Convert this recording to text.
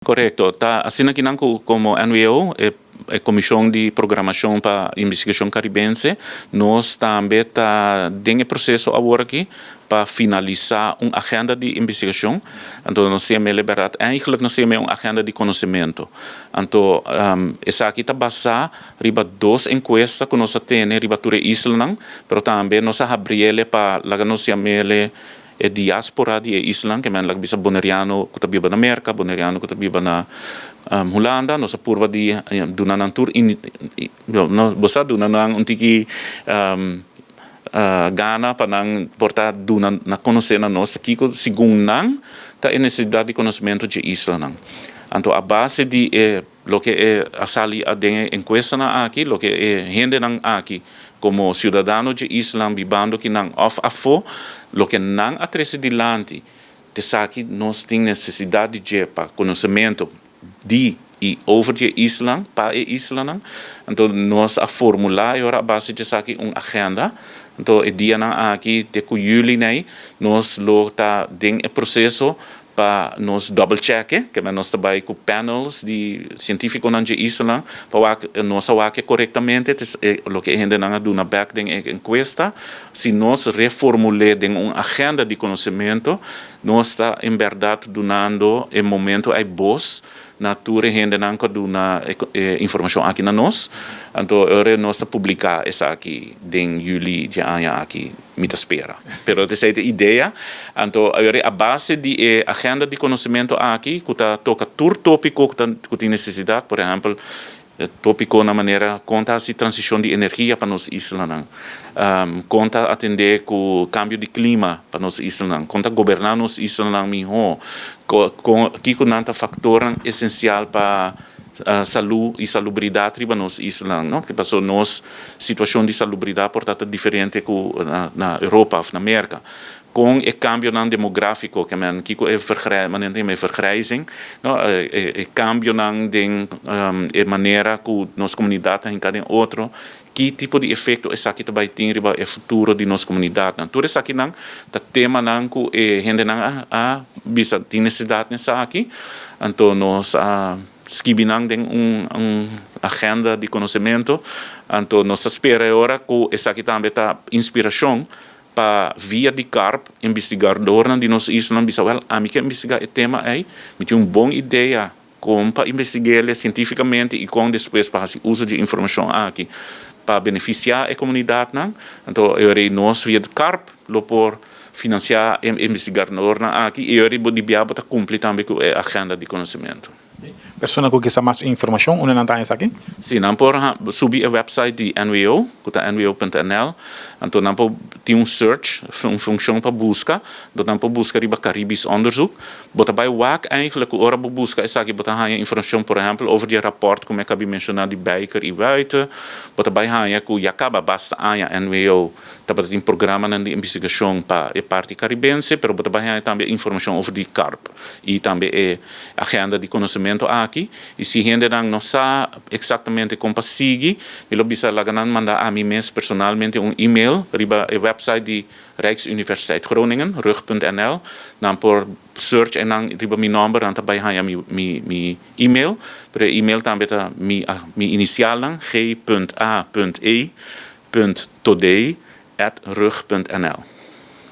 Korekto. Ta asina ki nan ku komo NWO, e e Komishon di Programashon pa Investigashon Karibense, nos tambe ta den e proseso awor aki pa finalisá un agenda di investigashon. Anto nos yam'é bèrdat, eigenlijk nos yam'é un agenda di konosementu. Anto esaki ta basá riba dos enkuesta ku nos a tene riba tur e islanan, pero tambe nos a habri'é pa laga nos yam'é e diaspora di e islanan, ke men laga bisa boneriano ku ta biba na Merka, boneriano ku ta biba na Hulanda. Nos a purba di duna nan tur, bo sa, duna nan un tiki gana pa nan por ta duna na konosé na nos kiko segun nan ta e nesesidat di konosementu dje islanan. Anto a base di e loke e a sali den e enkuestanan aki, loke e hendenan aki komo siudadano dje islanan bibando kinan òf afó, loke nan a trese dilanti, t'esaki nos tin nesesidat di dje pa konosementu di i over dje islanan, pa e islanan. Anto nos a formulá e ora a base djesaki un agenda. Anto e dianan aki te ku yüli nei nos lo ta den e proseso pa nos double check, ke men nos ta bai ku panels di sientífikonan dje islanan pa wak nos a wak korektamente loke e hendenan a duna bèk den e enkuesta. Si nos reformul'é den un agenda di konosementu, nos ta en bèrdat dunando e momento ei bos na tur e hendenan ku a duna e informashon aki na nos. Anto ora nos ta publiká esaki den yüli dje aña aki, mi ta spera. Pero esei ta e idea. Anto ora a base di e agenda di konosementu aki ku ta toka tur tópiko ku ta ku tin nesesidat, por ehèmpel tópikonan manera kon ta hasi transishon di energia pa nos islanan, kon ta atendé ku kambio di klima pa nos islanan, kon ta goberná nos islanan mihó, kon kiko nan ta faktornan esensial pa salú i salubridat riba nos islanan, no? Pasobra nos situashon di salubridat por ta ta diferente ku na Europa òf na Merka. Kon e kambionan demográfiko, ke men kiko e manera ta yama e vergrijzing, no, e kambionan den e manera ku nos komunidat ta hinká den otro, ki tipo di efekto esaki ta bai tin riba e futuro di nos komunidatnan. Tur esakinan ta temanan ku e hendenan a bisa tin nesesidat na esaki, anto nos a skibi nan den un agenda di konosementu, anto nos ta spera e ora ku esaki tambe ta inspirashon pa via di CARP investigadornan di nos islanan bisa, wèl, ami ke investigá e tema ei, mi tin un bon idea kon pa investig'el sientífikamente i kon despues pa hasi uso di e informashon aki pa benefisiá e komunidatnan. Anto e ora ei nos via di CARP lo por finansiá e investigadornan aki i e ora ei bo di bia bo ta kumpli tambe ku e agenda di konosementu. Persona ku kisa mas informashon, unda nan ta haña esaki? Si, nan por subi e website di NWO, ku ta nwo.nl, anto nan por tin un search, un funshon pa buska, anto nan por buska riba Caribisch Onderzoek. Bo ta bai wak eigenlijk ku ora bo buska esaki bo ta haña informashon, por ehèmpel over di e rapòrt ku mi a kabi menshoná di Bijker i Wuite, bo ta bai haña ku ya kaba basta aña NWO tabata tin programanan di investigashon pa e parti karibense, pero bo ta bai haña tambe informashon over di CARP i tambe e agenda di konosementu aki i si hendenan no sa eksaktamente kon pa sigui, mi lo bisa laga nan manda ami mes personalmente un email riba e website di Rijksuniversiteit Groningen, rug.nl, nan por search einan riba mi nòmber nan ta bai haña mi mi mi email, pero e email tambe ta mi mi inisialnan g punt a punt e punt todee at rug.nl.